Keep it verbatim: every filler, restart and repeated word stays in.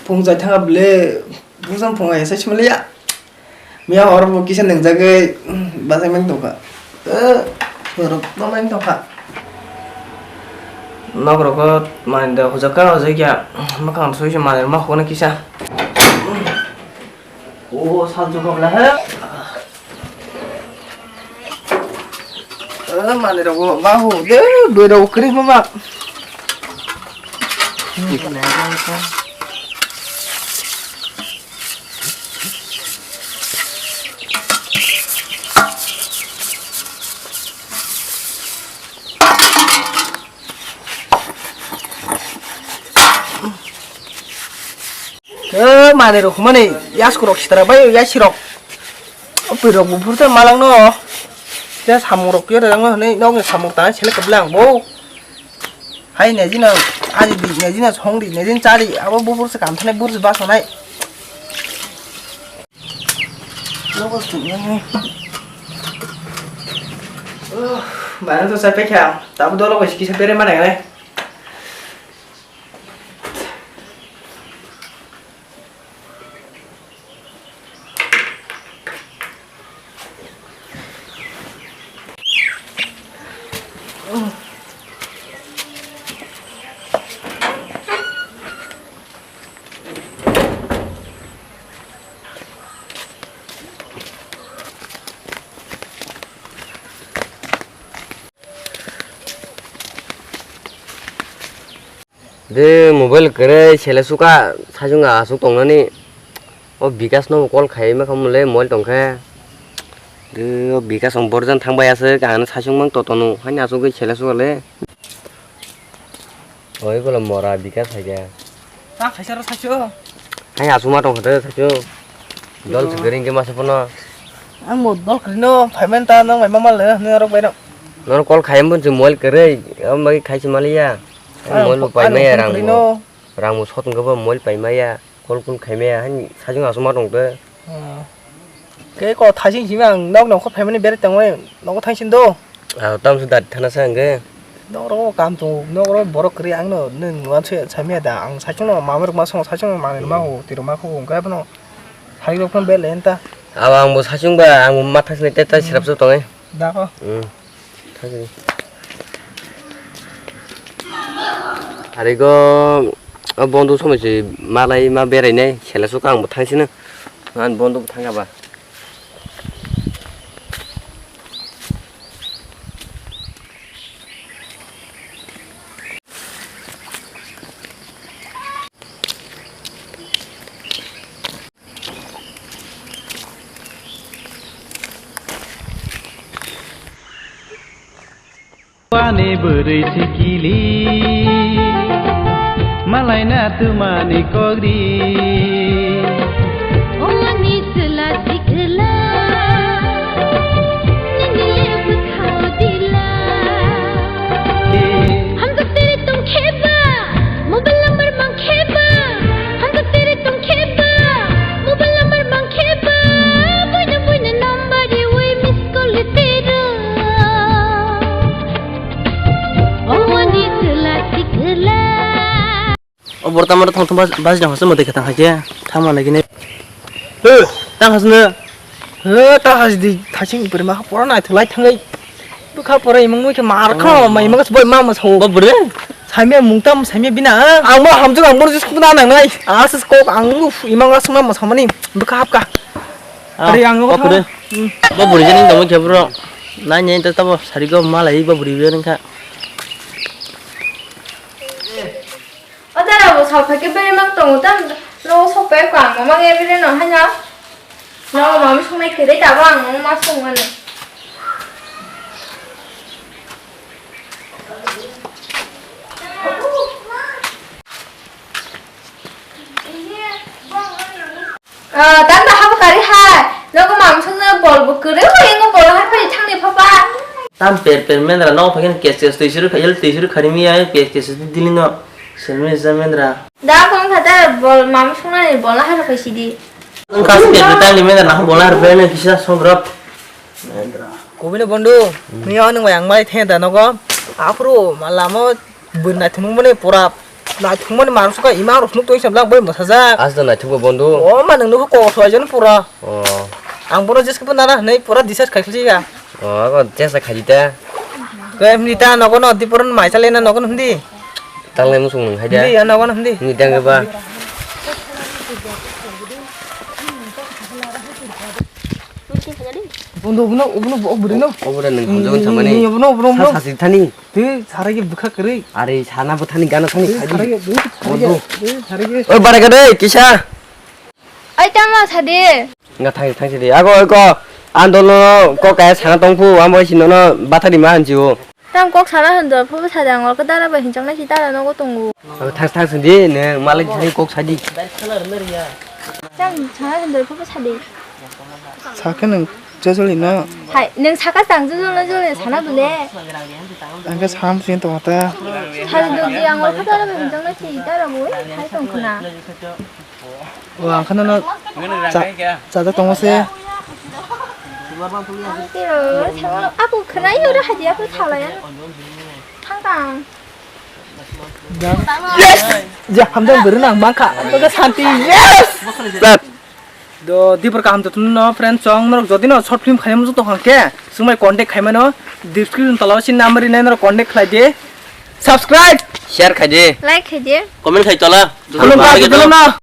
Phung chai thanga bele, busan phung ai sai simaliya. Miya hor bo kisa nang jagwi, basai mang tongkha. Eh, hor bo mang tongkha. Nok rok mani da hojak ka hojak ya, makang soi se mani ma hokna kisa. O sal jukha bela he. Eh, mani rok bo ma hu de, boi rok kri ma ma. Eh, mani rok humani yasku rok sitara bai yasi rok. O pui rok buphur ta malang no. Ya samung rok yo rang no hwnwi nok ni samung ta selek keblang bo. Hai ne jina aji di ne jina song di ne jin chari abo buphur se kam thane bur se basanai. Nogo suknai. Mani to sai pekha, tabu dolo bai kisa bere mana nai. De mobile kwrwi sele suka sajung asuk tongnani. O Bikas no call khai ma khamle mobile tongkhe. De o Bikas ang borjan thangbai asuk ang sajung mang totonu haini asuk sele suka le. Oi bole mora Bikas hai khe. Ta khaisa ro sacho. Hai asuma tong khe sacho. Dol Oh. Sigari ke masa pono. Ang mo dol kri no payment ta nang mai mama le ne rok bai no. Nor call khai mun mobile kwrwi. Am bai khai si maliya. Ang Mobile bo ang pai maya phone rang kri mo. No. Rang mo sot ngabo mobile pai maya. Call kun khai maya han sajung asuma tong te. Ah. Ke ko thasing simi ang nok nokho phaimani bere tongwi nogo thangsin do. Ah, tam su dat thana sa angge. Nok ro kam tongo, nok ro borok kwrwi ang no nwng wanse samya da ang sachung no mamrok ma song sachung no manwi ma ho tiro ma kho hwnkhe bono hai rok no bele enta. Abo ang bo sachung ba ang bo ma thasni tei tai Hmm. Sirap sa tongo. Da ko. Hmm. Arigo o bondo somoi se malai ma berai nai sela suka ang bo thang sino. Ngan bondo bo thang ba. Ani bwrwi sikili, malai na tumani kogri. O ani chwla sikla, nini le bwkhao dila. Hamjak tere tong kheba, mobile number mang kheba. Hamjak tere tong kheba, mobile number mang kheba. Buina buina number riwi miss call tera. O ani chwla sikla. O bor tamaro thong thong bas, bas jang hose mo dekha tang haikhe. Thang ma lagi ne. He, tang has ne. He, tang has di thaching bwrwi ma pora nai thulai thangai. Bwkha pora imang nui khe mar kha Oh. Mai imang boi ma ma sao. Bo bwrwi? Saimya mung tam saimya bina. Ang bo hamjak ang bo jis khuna nang nai. Asis kok ang imang asma ma samani. Bwkha hapka. Ah, Ari ang bo bwrwi. Hmm. Bo bwrwi jani dong khe bro. Nai ne ta tabo sari go malai bo bwrwi bwrwi kha. O dara bo sal phai khe bere mang tongo ta, no sok pai ko ang ma mang e bere no haino. No mami songnai khe dei ta bo ang no ma song mano. Ah, tanda habo kari hai. Nogo mamsong na bol bo kwrwi, o ingo bol hai phai thangni pha ba. Tam per per mendra no phai kes kes twi siru khayal twi siru khari mi ay kes kes dilino. Selmi sa mendra. Da kon khata bol mamsong na ni bol hai phai sidi. Kas per per tangni mendra na bol har bene kisa songrap. Mendra. Kubini bondu, ni ang nang yang mai the da nogo. Apro malamo bun na thumung mane pura Naithokmani mansuka ima rok nuk twi sabla boi mwsajak. Asda naithokma bondo. O ma nang nuk ko soi jon pura. Oh. Ang bono jeske bo nana hwnwi pura discharge khai khli ya. Oh, ako jesa khai dita. Ko emni ta nogo no diporon mai chale na nogo no hindi. Tanglai musung nung hai da. Hindi ya nogo no hindi. Ni dang ba. Bondo bono bono bo buri no. Obura nung hunjo samani. Ni bono bono bono. Sa sa thani. Twi sarai ge bwkha kwrwi. Are sana bwthani gana thani. Twi sarai ge twi sarai ge. Oi bara gade kisa. Ai tamo sadi. Nga thang thang sidi. Ago ko andolo ko kaya sana tongphu amo sinono bathari ma hanjiu. Tam kok sana hando phu sadang ko dara ba hinchang na si dara nogo tongo. Ago thang thang sidi ne malai thani kok sadi. Tam sana hando phu sadi. Sakhe nung jojoli no. Hai, nung saka tang jojol no jojol sana bole. Angke sam sin to mata. Hari dogi ang wal kata rabe jong na si ta rabu hai tong khna. O ang khana no cha cha ta tong se. Ang tiro sama aku khna yo ra hadi aku thala ya. Thang tang. Yes. Ya hamdan beri nang mangka. Aku santi. Yes. Do dibor kaham to tuno friend song norok jodi no short film khaiyam jotto hangke sumai contact khaimano description tolao si number rinai norok contact khlai di. Subscribe, share khai di, like khai di, comment khai tola. Khulumkha, khulumkha.